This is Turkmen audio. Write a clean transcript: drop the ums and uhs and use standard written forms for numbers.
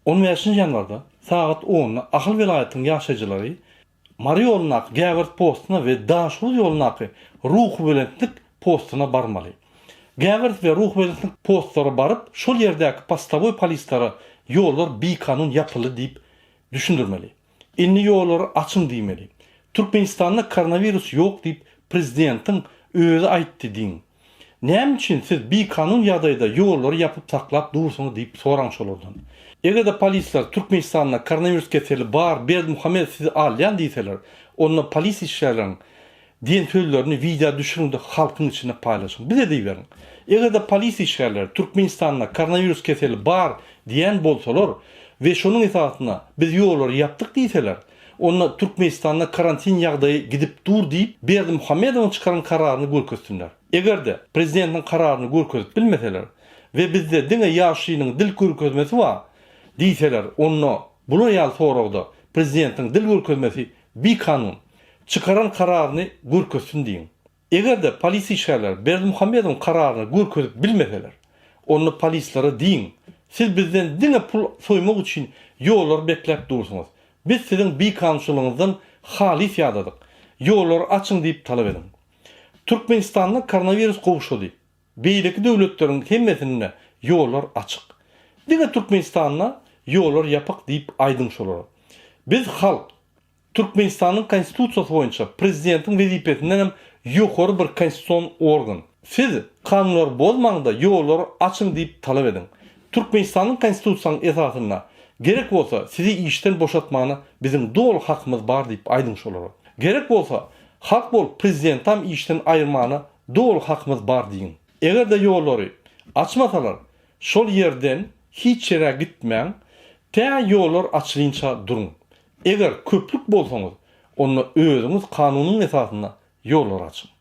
On bäşinji ýanwarda sagat onda Ahal welaýatynyň ýaşaýjylary Mary ýolundaky Gäwers postuna we Daşoguz ýolundaky Ruhubelentlik postuna barmaly. Gäwers we Ruhubelentlik postlara baryp, şol ýerdäki postowoý polislere ýollar bikanun ýapyldy diýip düşündirmeli. Indi ýollary açyň diýmeli. Türkmenistanda koronawirus ýok diýip prezidentiň özi aýtdy diýiň. Näme üçin siz bikanun ýagdaýda ýollary ýapyp saklap dursuňyz diýip soraň şolardan. Eger-de polisler Türkmenistanda koronawirus keseli bar Berdimuhamedow sizi alýan diýseler, onda polis işgärleriň diýen sözlerini wideo düşüriňde halkyň içinde paýlaşyň. Bize diýiberiň. Eger-de polis işgärleri Türkmenistanda koronawirus keseli bar diýen bolsalar we şonuň esasynda biz ýollary ýapdyk diýseler, onda Türkmenistanda karantin ýagdaýy gidip dur diýip Berdimuhamedowyň çykaran kararyny görkezsinler. Eger-de prezidentiň kararyny görkezip bilmeseler we bizde diňe ýaşulynyň dil görkezmesi bar diýseler, onda bular ýaly soragda prezidentiň dil görkezmesi bikanun. Çykaran kararyny görkezsin diýiň. Eger-de polisiýa işgärleri Berdimuhamedowyň kararyny görkezip bilmeseler, onda polislere diýiň, siz bizden diňe pul soýmak üçin ýollary bekläp dursuňyz. Biz siziň bikanunçylygyňyzdan halys ýadadyk. Ýollary açyň diýip talap ediň. Türkmenistanda koronawirus gowşady. Beýleki döwletleriň hemmesinde ýollar açyk. Diňe Türkmenistanda ýollar ýapyk diýip aýdyň şolara. Biz halk, Türkmenistanyň Konstitusiýasy boýunça prezidentiň wezipesindenem ýokary bir konstitusion organ. Siz kanunlary bozmaňda ýollary açyň diýip talap ediň. Türkmenistanyň Konstitusiýanyň esasynda gerek bolsa sizi işden boşatmana biziň doly hakymyz bar diýip aýdyň şolara. Gerek bolsa halk bolup prezidentam işden aýyrmana doly hakymyz bar diýiň. Eger-de ýollary açmasalar şol ýerden hiç ýere gitmäň tä ýollar açylynça duruň. Eger köplük bolsaňyz, onda özüňiz kanunyň esasynda ýollar açyň.